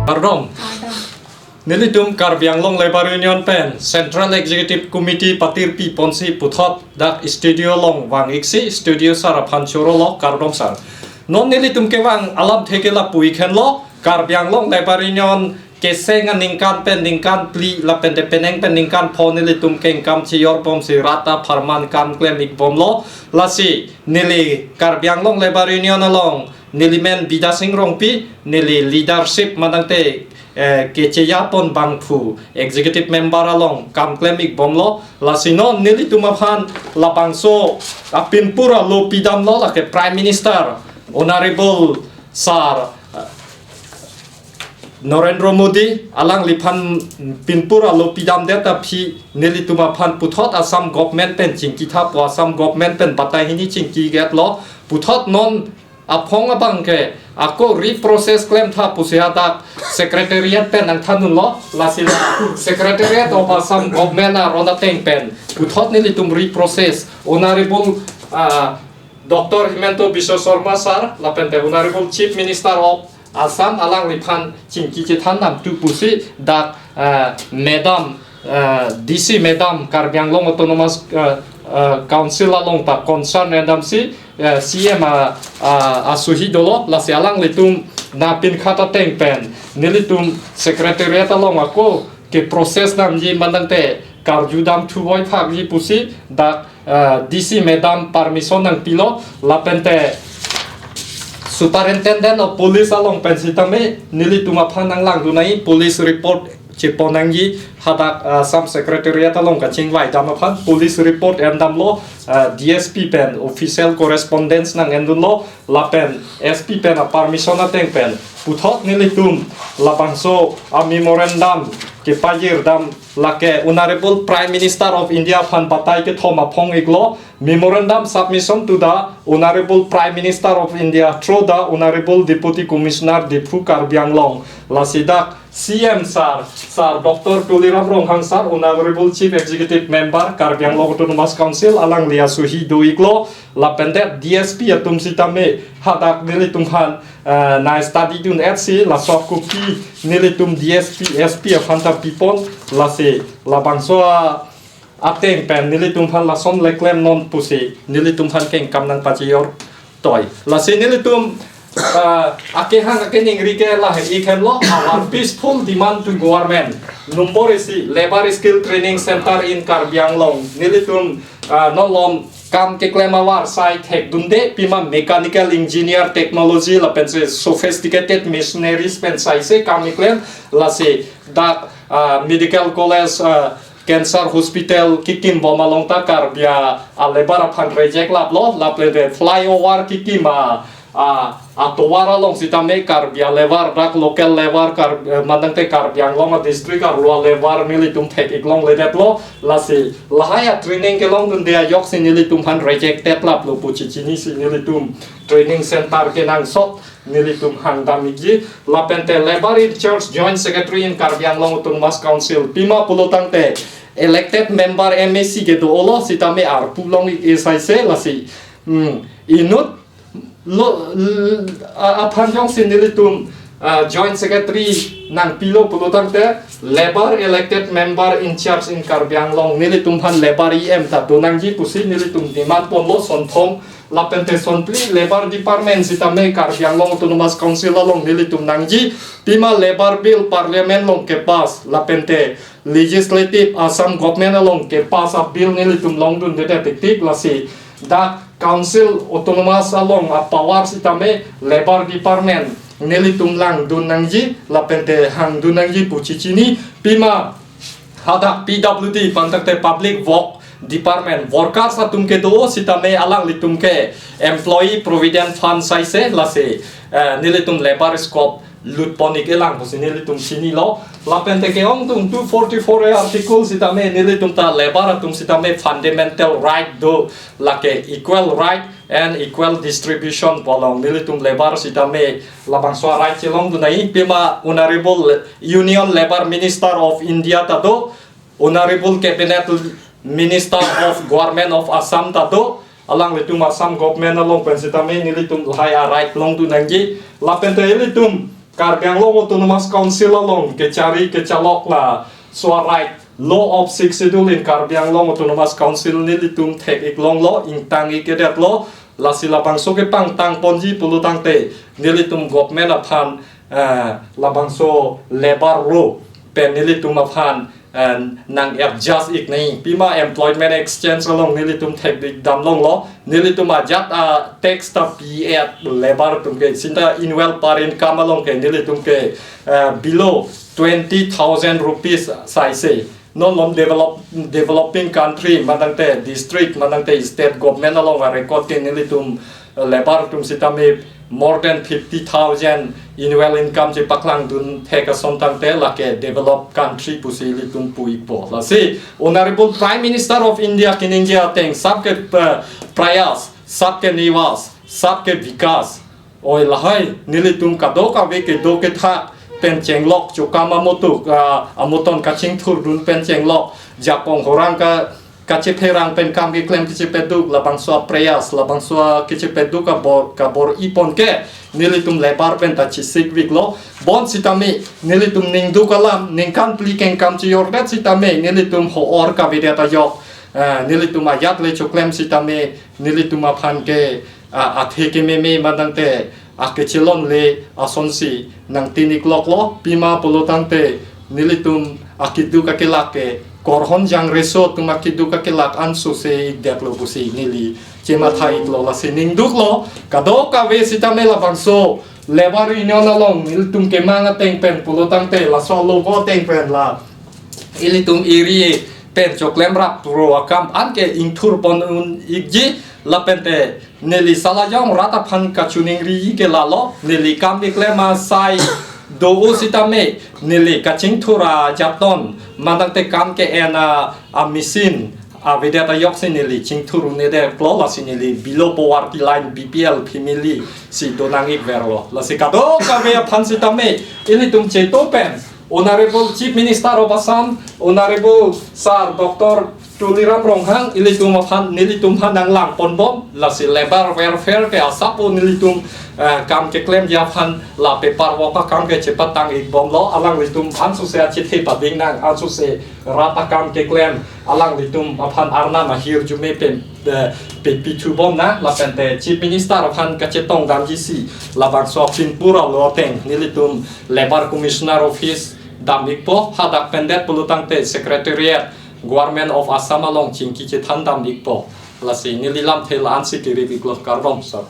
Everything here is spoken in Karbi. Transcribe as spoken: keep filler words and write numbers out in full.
Kardom. Nelitum Karbi Anglong Labour Union pen Central Executive Committee patirpi ponsi puthot dak studio along vang-ik si, studio sar aphan chorolo, kardom sar. Non nelitum kevang alamthe ke lapu-ik henlo, Karbi Anglong Labour Union keseng aningkan pen ningkan phli lapen te penang pen ningkan pho nelitum kengkam chejor bomsi rat apharman kam klem-ik bomlo. Lasi neli Karbi Anglong Labour Union along neli men Bidya Sing Rongpi, neli leadership manang te, eh, kecheya pon bangphu executive member along kam klem-ik bomlo. Lasi non nelitum aphan labangso apinpur alo pidamlo, lake Prime Minister Honorable Sir, eh, Narendra Modi, alangliphan pinpur alo pidamdet aphi nelitum aphan puthot Assam government pen chingkitha pu, Assam government pen batai hini chingki-iklo, puthot non aphong abang ke ako reprocess klemtha pusi hadak secretariat pen nangthandunlo. Lasi la Secretariat of Assam Government aron ateng pen puthot nelitum reprocess Honorable, ah, Doctor Himanta Biswa Sarma sir lapen te Honorable Chief Minister of Assam alangliphan chingki chethan namtu pusi dak, ah, Madam, ah, D C Madam, Karbi Anglong Autonomous, ah, ah, Council along ta concern endam si, ah, C M a, ah, asuhi dolo. Lasi alanglitum nangpinkhat ateng pen nelitum secretariat along ako keprocess damji manang te karjudam thuvoi phakji pusi dak, ah, D C Madam permission nangpilo, lapen te Superintendent of Police along pen sitame nelitum aphan nanglangdun nangji, police report chepon nangji, hadak, ah, Assam Secretariat along kachingvai dam aphan police report endamlo, ah, D S P pen official correspondence nang-endunlo, lapen S P pen apermission ateng pen puthot nelitum labangso amemorandum kepajir dam, lake Honorable Prime Minister of India aphan batai kethom aphong-iklo, memorandum submission to the Honorable Prime Minister of India through the Honorable Deputy Commissioner Diphu Karbi Anglong. Lasi dak C M sir, Sir Doctor Tuliram Ronghang sir, Honorable Chief Executive Member Karbi Anglong Autonomous Council, alangli asuhi do-iklo, lapen te D S P atum sitame hadak nelitum aphan, eh, nang-study dun-et si, laso copy nelitum D S P, S P aphan ta pipon, lasi labangso a ateng pen nelitum aphan lason le klemnon pusi nelitum aphan kengkam nangpachejor toi. Lasi nelitum, ah, akehang akeningri ke lahei-ik henlo, our peaceful demand to government. Nombor isi, Labour Skill Training Center in Karbi Anglong. Nelitum, ah, non malom kam keklem avarsai thekdunde, pima mechanical engineer technology lapen se sophisticated machineries pen saise kam keklem, lasi dak, ah, medical college, ah, cancer hospital kekim bom along ta Karbi a, a labour aphan reject laplo, lapen te flyover kekim a, a, atovar along sitame Karbi a labour, dak local labour, Kar-, eh, manang te Karbi Anglong a district arlo a labour nelitum thek-ik longledetlo, lasi lahai a training kelongdunde ajoksi nelitum aphan rejected laplo pu chechini si nelitum training center kenangsot nelitum hangdam-ikji, lapen te Labour in Charge Joint Secretary in Karbi Anglong Autonomous Council, pima pulotangte elected member M A C kedo-olo sitame arpu long-ik saise, lasi, hmm, inut lo, l-, a-, aphan jongsi nelitum, ah, Joint Secretary nangpilo pulotangte Labour elected member in charge in Karbi Anglong, nelitum aphan Labour E M ta do nangji pusi nelitum demand ponlo. Sonthom lapen te sonphli Labour Department sitame Karbi Anglong Autonomous Council along nelitum nangji, pima Labour Bill Parliament along kepass, lapen te Legislative Assam Government along kepass a bill nelitum longdunde te tik tik, lasi dak Council Autonomous along a power sitame Labour Department nelitum langdun nangji lapen te hangdun nangji pu chechini, pima hadak P W D, pantangte Public Work Department workers atum kedo sitame alanglitum ke Employee Provident Fund saise, lasi, eh, nelitum labour scope lut pon-ik elang pusi nelitum chinilo. Lapen te ke-ongdung two forty-four A article sitame nelitum ta labour atum sitame fundamental right do, lake equal right and equal distribution pu along nelitum labour sitame labangso a right chelongdun nangji, pima Honorable Union Labour Minister of India ta do, Honorable Cabinet Minister of Government of Assam ta do, alanglitum Assam Government along pen sitame nelitum lahai a right longdun nangji, lapen te ilitum Karbi Anglong Autonomous Council along kechari kechalok laso a-right, law of Sixth Schedule in Karbi Anglong Autonomous Council nelitum thek-ik longlo, ingtang ik-edetlo. Lasi labangso kepangtang ponji pulo tangte nelitum government aphan, eh, labangso labour law pen nelitum aphan, eh, nang-adjust ik nangji. Pima employment exchange along nelitum thekdam longlo. Nelitum ajat a-tax ta pi-et labour atum ke, seta annual per income along ke nelitum ke, eh, below twenty thousand rupees saise. Non lom develop, developing country, mantangte district, mantangte state government along a-record ke nelitum, eh, labour atum sitame more than fifty thousand annual income chepaklangdun thek ason tangte lake developed country pusi ilitum pu-ikpo. Lasi Honorable Prime Minister of India kaningje ateng, sabke, eh, prayas, sabke nivas, sabke vikas. Oi lahai, nelitum kadokave kedo kethak pen chenglok, chokam amotuk, ah, amoton kachingthurdun pen chenglok, jakong horang ka, kachepherang pen kam keklem kachepeduk, labangso a-prayas, labangso kachepeduk kabor, kabor-ipon ke nelitum labour pen ta chesik-iklo. Bonsitame nelitum ningduk alam, ningkan phli kengkam chejordet sitame nelitum ho-or kavedet ajok, eh, nelitum ajat le choklem sitame nelitum aphan ke, ah, athe kememe mantangte akechelongle asonsi nangtin-ikloklo. Pima pulo tangte nelitum akeduk akelak ke korhon jangreso atum akeduk akelak ansose ikdetlo pusi neli chematha-iklo. Lasi ningduklo, kadokave sitame labangso labour union along nelitum kemang ateng pen pulo tangte laso logo ateng pen la ilitum area pen choklem rap pro akam anke ingthurpon un-ikji. Lapente neli salajong rat aphan kachiningri ke lalo, neli kam keklem asai do-o sitame neli kachingthur ajatnon, mantangte kam ke-en a, a-machine avedet ajoksi neli chingthur un-edetlo. Lasi neli below poverty line, B P L family si donang-ikverlo. Lasi kadokave aphan sitame ilitum cheto pen Honorable Chief Minister of Assam, Honorable Sir Doctor Tuliram Ronghang, ilitum aphan, nelitum aphan nanglangponbom. Lasi labour welfare ke asap-o nelitum, eh, kam keklemji aphan la paperwork akam ke chepatang-ikbomlo. Alanglitum ansose achethe pading nang, ansose rat akam keklem, alanglitum aphan arnam ahirjume pen, eh, pepithubom nang. Lapente Chief Minister aphan kachetongdamjisi labangso apin pura lo ateng nelitum Labour Commissioner Office dam-ikpo, hadak pendet pulo tangte Secretariat Government of Assam along chingki chethandam-ikpo. Lasi neli lamthe la-ansi kerip-iklo, kardom sir.